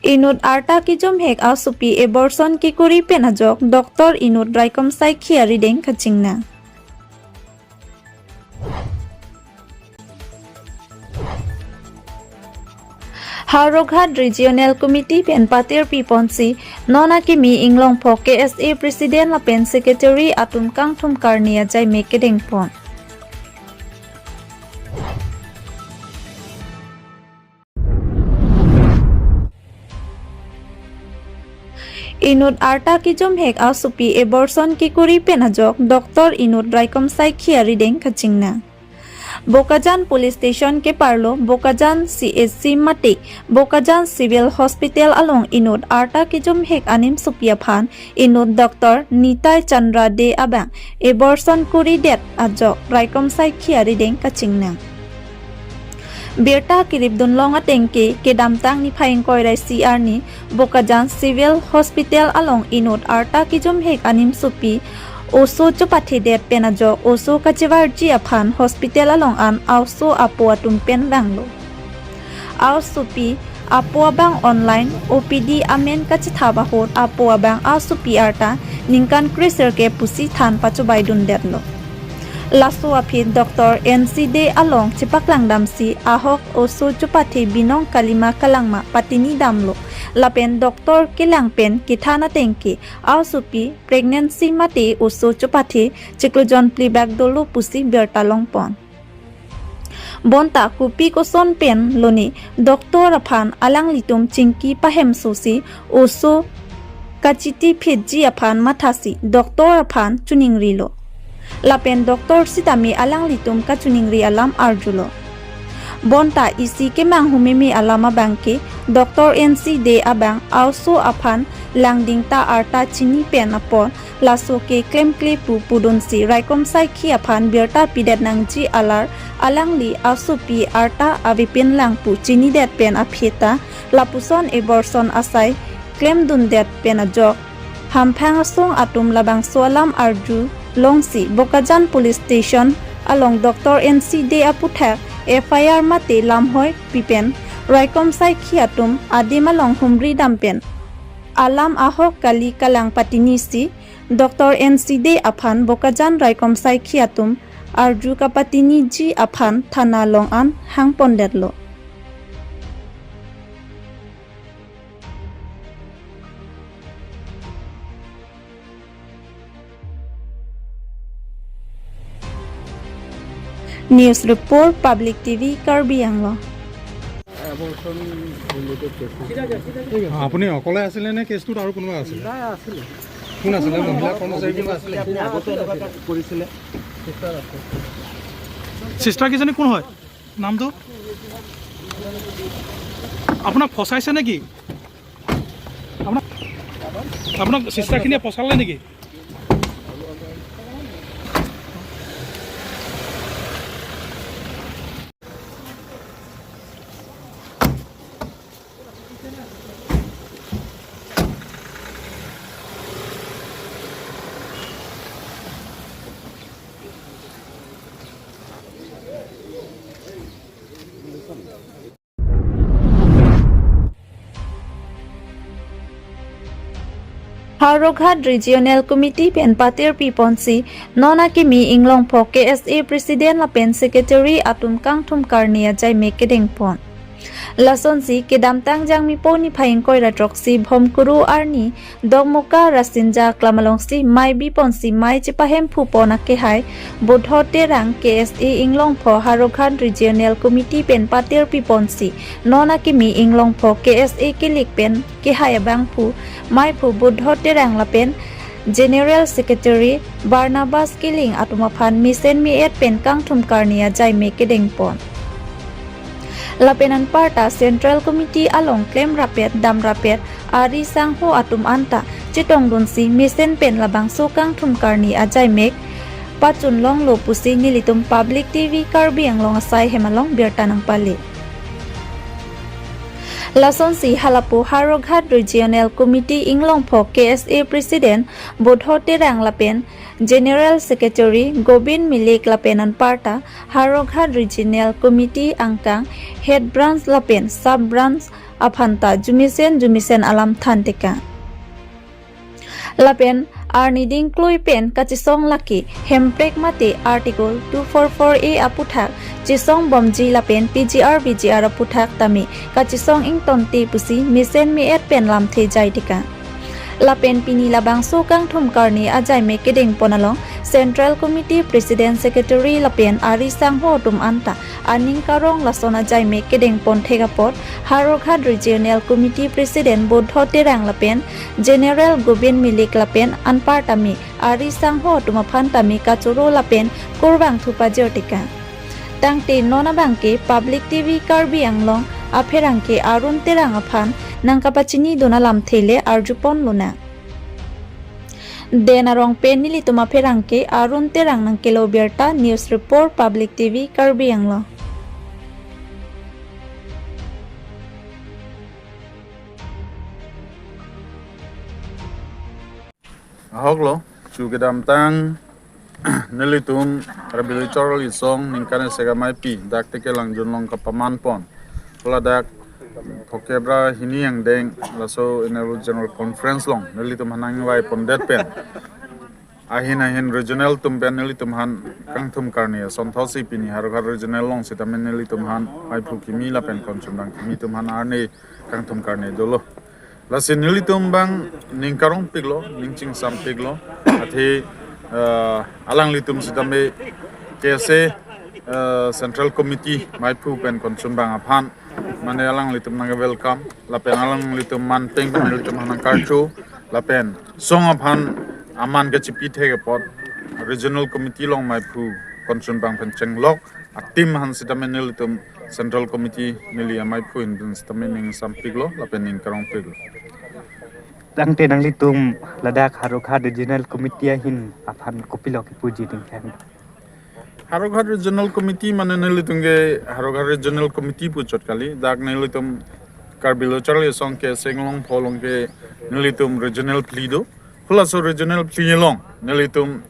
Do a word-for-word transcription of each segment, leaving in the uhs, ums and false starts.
Inut arta kejomhek asopi abortion kekori pen ajok doctor inut raikom saikhi arideng kachingnang. Howraghat Regional Committee pen patirpi ponsi non akimi Inglongpho K S A President lapen Secretary atum kangthum karni ajai mek kedeng pon. Inut arta kejomhek asopi abortion kekori pen ajok doctor inut raikom saikhi arideng kachingnang. Bokajan Police Station keparlo Bokajan C H C mate Bokajan Civil Hospital along inut arta kejomhek animsopi aphan inut doctor Nitai Chandra Dey abang abortion koridet ajok raikom saikhi arideng kachingnang. Birta kiripdunlong atengke kedamtang niphai ingkoi ra isi arni Bokajan Civil Hospital along inut arta kejomhek animsopi oso chopathedet pen ajok oso kachevarji aphan hospital along an aoso apo atum pen vanglo. Aosopi apo abang online O P D amen kachethap ahut apo abang aosopi arta ningkan kresirkep pusi than pachobaidundetlo. Laso aphi doctor N C Dey along chepaklangdamsi ahok oso chopathe binong kalima kalangma patini damlo. Lapen doctor kelang pen kethan atengke aosopi pregnancy mate oso chopathe chiklo jonphli bak dolo pusi birta longpon. Bonta kopi koson pen lone doctor aphan alanglitum chingki pahemsosi oso kachitiphitji aphan mathasi doctor aphan choningrilo. Lapen doctor sitame alanglitum kachoningri alam arjulo. Bonta isi kemanghu meme alam abangke doctor N C Dey abang aoso aphan langding ta arta chini pen apor laso ke klemkle pu pudunsi raikom saikhi aphan birta pidet nangji alar alangli asopi arta avepin lang pu chinidet pen aphi ta lapuson abortion asai klemdundet pen ajok hamphang asong atum labangso alam arjulongsi Bokajan Police Station along doctor N C Dey aputhak F I R mate lamhoi pipen raikom saikhi atum adim along humri dam pen alam ahok kali kalang patinisi doctor N C Dey aphan Bokajan raikom saikhi atum arju kapatiniji aphan thana along an hangpondetlo. News report, Public T V, Karbi Anglong. Abortion related case. অ, আপুনি অকলে আছিলে নে কেছটোত আৰু কোনোবা আছিলে? নাই, আছিলে। কোন আছিলে? মহিলা কৰ্মচাৰী কোনোবা আছিলে? আপুনি আগতে এনেকুৱা কৰিছিলে? চিষ্টাৰ কেইজনী কোন হয়? নামটো? আপোনাক ফচাইছে নেকি? আপোনাক, আপোনাক চিষ্টাৰখিনিয়ে ফচালে নেকি? Howraghat Regional Committee pen patirpi ponsi non akimi Inglongpho K S A President lapen Secretary atum kangthum karni ajai mek kedeng pon. Lasonsi kedamtang Jangmi po niphai ingkoi ra throksi Bhomkuru arni Dokmoka Rasinja aklam alongsi mei bi ponsi mei chepahemphu pon akehai Budho Terang, K S A Inglongpho Howraghat Regional Committee pen patirpi ponsi non akimi Inglongpho K S A kilik pen kehai abangphu meiphu Budho Terang lapen General Secretary Barnabas Killing atum aphan mesen me-et pen kangthum karni ajai mek kedeng pon. Lapen anparta Central Committee along klem rapet dam rapet ari sangho atum anta chetongdunsi mesen pen labangso kangthum karni ajai mek pachunlonglo pusi nelitum Public T V Karbi Anglong asai hem along birta nangpale. Lasonsi halapu Howraghat Regional Committee Inglongpho K S A President Bodho Terang lapen General Secretary Gobind Milik lapen anparta Howraghat Regional Committee angkang Head Branch lapen Sub Branch aphanta jumisen jumisen alam than tekang. Lapen arni dingklui pen kachisong lake Hemprek mate Article two four four A aputhak chisong bomji lapen P G R V G R aputhak tame kachisong ingtonte pusi mesen me-et pen lamthe jai tekang. Lapen pini labangso kangthum karne ajai me kedengpon along Central Committee President Secretary lapen ari sangho atum anta aning karong lason ajai me kedengpon thek apot Howraghat Regional Committee President Bodho Terang lapen General Gobind Milik lapen anparta me ari sangho atum aphan tame kachoro lapen kurvangthu pajir tekang. Tangte non abangke Public T V Karbi Anglong apherangke Arun Terang aphan nangkapachinidun alamthe le arjupon lonang. Den arong pen nelitum apherangke Arun Terang nangkelo birta, News Report, Public T V Karbi Anglong. Ahok lo, chu kedamtang nelitum Karbi Lo Charli Asong ningkan isi amei pi dak Tekelangjun along kapamanpon. Pu ladak Phokep ra hini angdeng laso Annual General Conference along nelitum aphan nangvaipondet pen ahin ahin regional atum pen nelitum aphan kangthum karne asonthotsi pini Howraghat Regional along sitame nelitum aphan maiphu kimi lapen konchunbang kimi atum aphan arni kangthum karne dolo. Lasi nelitum abang ning karongpiklo, ning chingsampiklo. Athe, eh, alanglitum sitame K S A, eh, Central Committee maiphu pen konchunbang aphan, mane alanglitum nang welcome, lapen alanglitum man peng pen nelitum aphan nangkarcho, lapen song aphan aman kachipi thek apot Regional Committee along maiphu konchunbang pen chenglok atim aphan sitame nelitum Central Committee neli amaiphu ahin pen sitame ning sampiklo lapen ning karongpiklo. Tangte nanglitum ladak Howraghat Regional Committee ahin aphan kopilo kipuji ning khan? Howraghat Regional Committee mane nelitum ke Howraghat Regional Committee puchot kali, dak nelitum Karbi Lo Charli Asong K S A Inglongpho along ke nelitum regional phli do. Halaso regional phli along nelitum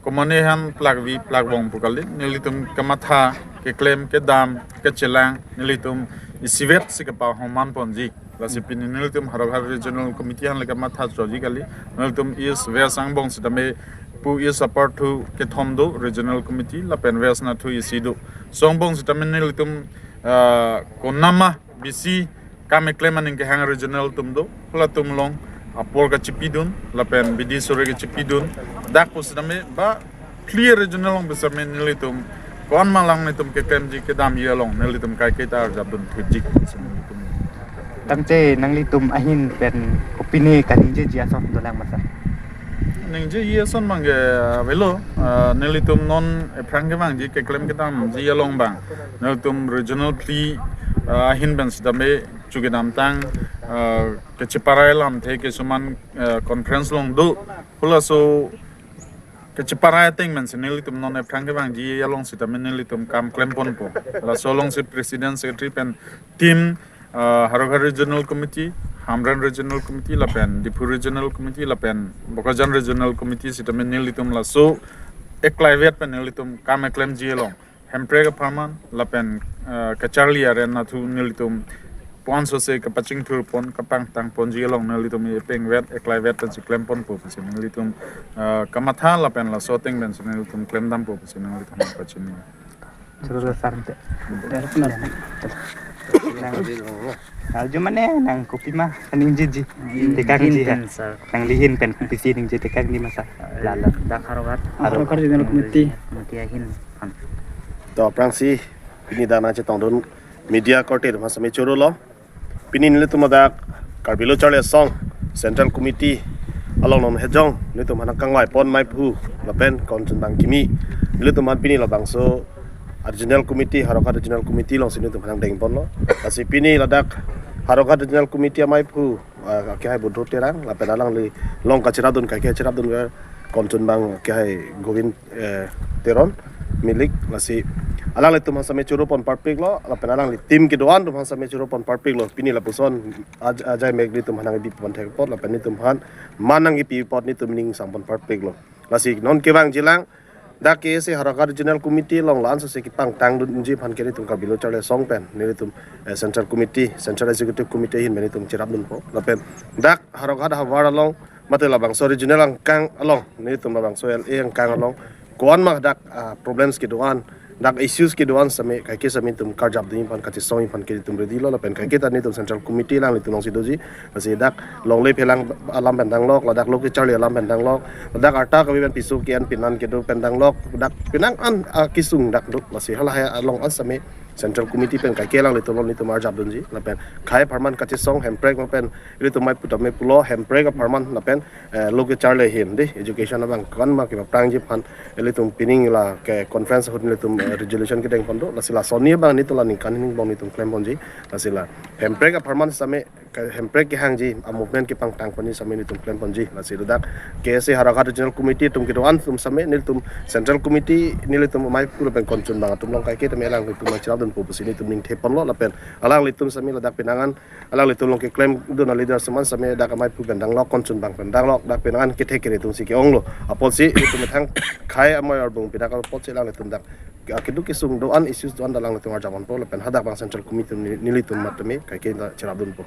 komane han plakvi plakvong pu kali, nelitum kamatha, keklem, kedam, kachelang, nelitum isivet si kapahong manponji. Lasi pini nelitum Howraghat Regional Committee aphan le kamatha choji kali, nelitum East West angbong sitame pu East Upper thu kethom do Regional Committee lapen West nathu isi do. Song angbong sitame nelitum, ah, konama bisi kam keklem aning kehang regional atum do, halatum along apor kachipidun, lapen bidi sore kachipidun, dak pusitame ba clear regional along pusitame nelitum ko-an ma alanglitum keklemji kedamji along nelitum kaiketa arjapdun thipji. Tangte nanglitum ahin pen kopine kaningjeji ason dolang ma sir? Ningjeji ason abangke, ah, avelo, ah, nelitum non ephrang kevangji keklem kedamji along abang nelitum regional phli, ah, ahin pen sitame chu kedamtang, ah, kacheparai alamthe kesuman, ah, conference along do. Halaso kacheparai ateng pensi nelitum non ephrang kevangji along sitame nelitum kam klemponpo. Laso alongsi President, Secretary pen team, ah, Howraghat Regional Committee, Hamren Regional Committee, lapen Diphu Regional Committee, lapen Bokajan Regional Committee sitame nelitum laso eklaivet pen nelitum kam eklemji along Hemprek apharman lapen, ah, kacharli aren nathu nelitum ponsose kapachingthurpon kapangtangponji along nelitum epengvet eklaivet pensi klemponpo pusi nelitum, ah, kamatha lapen laso ateng pensi nelitum klemdampo pusi nelitum pachini. Choro sir te. Nang, nang arju mane nang kopima kaningjeji. Tekangji ha. Nanglihin pen kopisi ningje tekangji ma sir? Lalo. Dak Howraghat. Howraghat Regional Committee. Committee ahin aphan. To aphrangsi pini dak nangchetongdun media korte atum aphan sitame choro lo. Pini nelitum ladak Karbi Lo Charli Asong Central Committee along non hejong nelitum aphan kangvaipon maiphu lapen konchunbang kimi, nelitum aphan pini labangso Regional Committee, Howraghat Regional Committee alongsi nelitum aphan dengponlo. Lasi pini ladak Howraghat Regional Committee amaiphu, ah, akehai Bodho Terang lapen alangli along kacherapdun kaike cherapdunver konchunbang akehai Govind, eh, Teron. Milik, lasi alanglitum aphan same choro pon parpiklo, lapen alangli team kedo-an atum aphan same choro pon parpiklo. Pini lapuson aj-, ajai mek nelitum aphan nangkebi pon thek apot, lapen nelitum aphan man nangkepi apot nelitum ning sang pon parpiklo. Lasi non kevangjilang, dak K S A Howraghat Regional Committee along la-an sose kepangtangdunji aphan ke nelitum Karbi Lo Charli Asong pen, nelitum, eh, Central Committee, Central Executive Committee ahin pen nelitum cherapdunpo. Lapen dak Howraghat havar along, mate labangso regional angkang along, nelitum labangso L A angkang along, ko-an ma dak, ah, problems kedo-an, dak issues kedo-an same, kaike same nelitum karjapdunji aphan, kachesongji aphan ke nelitum ready lo, lapen kaike ta nelitum Central Committee alanglitum alongsi doji, lasi dak longle phelang alam pen danglok, ladak lo kecharli alam pen danglok, ladak arta kave pen piso ke-en pinan kedo pen danglok, dak penang an, ah, kesung dak do, lasi halahai along an same Central Committee pen kaike alanglitum along nelitum arjapdunji, lapen khei apharman kachesong Hemprek ma pen, ilitum mai puta me pulo Hemprek apharman lapen, eh, lo kecharli ahin, de, education abang ko-an ma kepaprangji aphan, ilitum pining la ke conference ahut nelitum, eh, resolution kedeng pon do, lasi la sonni abang nelitum la ningkan hini angbong nelitum klem ponji, lasi la Hemprek apharman same, ke Hemprek kehangji a-movement kepangtang ponji same nelitum klem ponji, lasi ladak K S A Howraghat Regional Committee atum kedo-an atum same nelitum Central Committee nelitum amei aphu lapen konchun abang atum along kaike tame alanglitum nangcherapdunpo pusi nelitum ningthe ponlo, lapen alanglitum same ladak penang an alanglitum along keklemdun a-leaders atum an same dak amei aphu pen danglok, konchun abang pen danglok, dak penang an kethek kere atumsi ke-onglo. Apotsi itum methang khei amei arbung pidak apotsi alanglitum dak, ah, keduk kesung do-an, issues do-an ta alanglitum arjap ponpo, lapen hadak abang Central Committee ni-, nelitum matame kaike ta cherapdunpo.